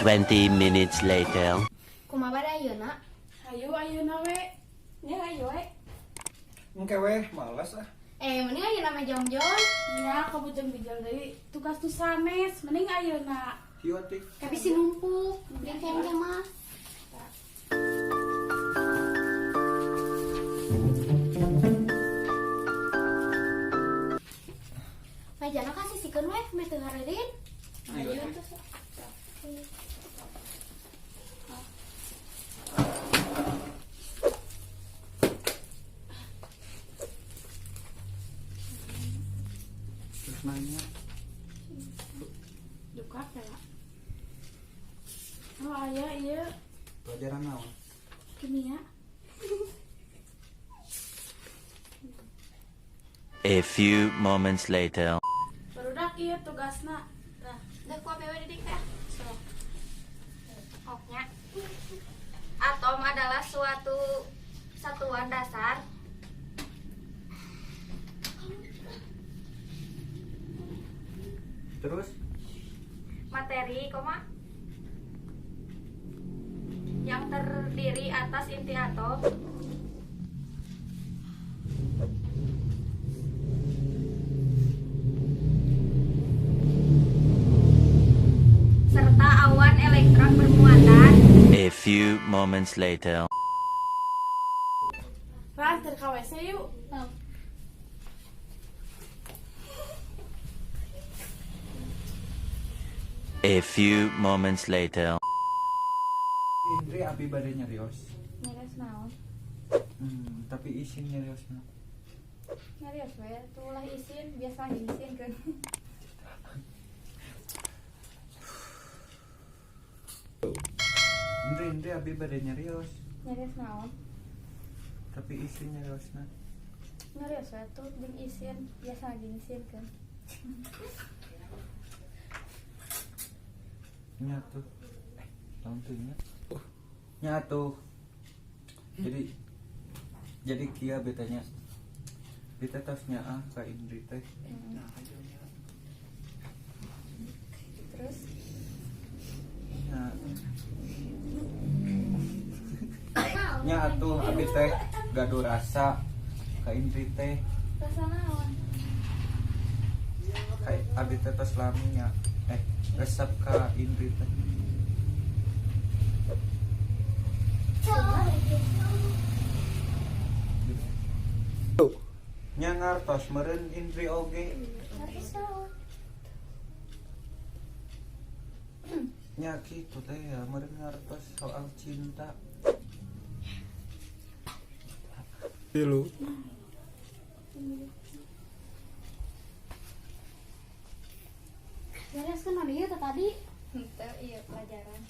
20 minutes later. Kumaha bade ayeuna? Hayu ayeuna we. Nya hayu we. Engke weh, malas ah. Eh, mending ayeuna mah jong-jong. Nya kabujeng bijil deui tugas tu sanes, mending ayeuna. Hieu atuh. Tapi si numpuk, mending kengke mah. Majana kasih sikeun we, meh teu ngarerin. Hayu Ayo tuh. Terus nanya. Duka ya. Oh aya ieu Pelajaran naon? Kimia. A few moments later. Barudak ieu tugasna. Tah, Udah ku apewe didik teh. Sok. Oknya. Atom adalah suatu satuan dasar Terus materi, koma yang terdiri atas inti atom serta awan elektron bermuatan. A few moments later. Ran anter ka WC yuk. A few moments later. Indri abi bade nyarios. Nyarios naon? Tapi isin nyariosna. Nyarios we, tuh ulah isin, biasa lagi isin kan. Indri Indri abi bade nyarios. Nyarios naon? Tapi isin nyariosna. Nyarios we tuh jeung isin, biasa lagi isin kan. Nya tuh. Eh, naon teh nya? Nya tuh. Jadi kieu betanya. Beta tos nyaah ka Indri teh. Terus Nya. Nya atuh abi teh gaduh rasa ka Indri teh. Rasa naon? Ka abi teh tos lami nya. Resep ka Indri teh. Nya ngartos meureun Indri oge. Ngartos naon? Nya kitu teh ya meureun ngartos soal cinta. Tilu. Beres kan ieu teh tadi? Henteu ieu pelajaran.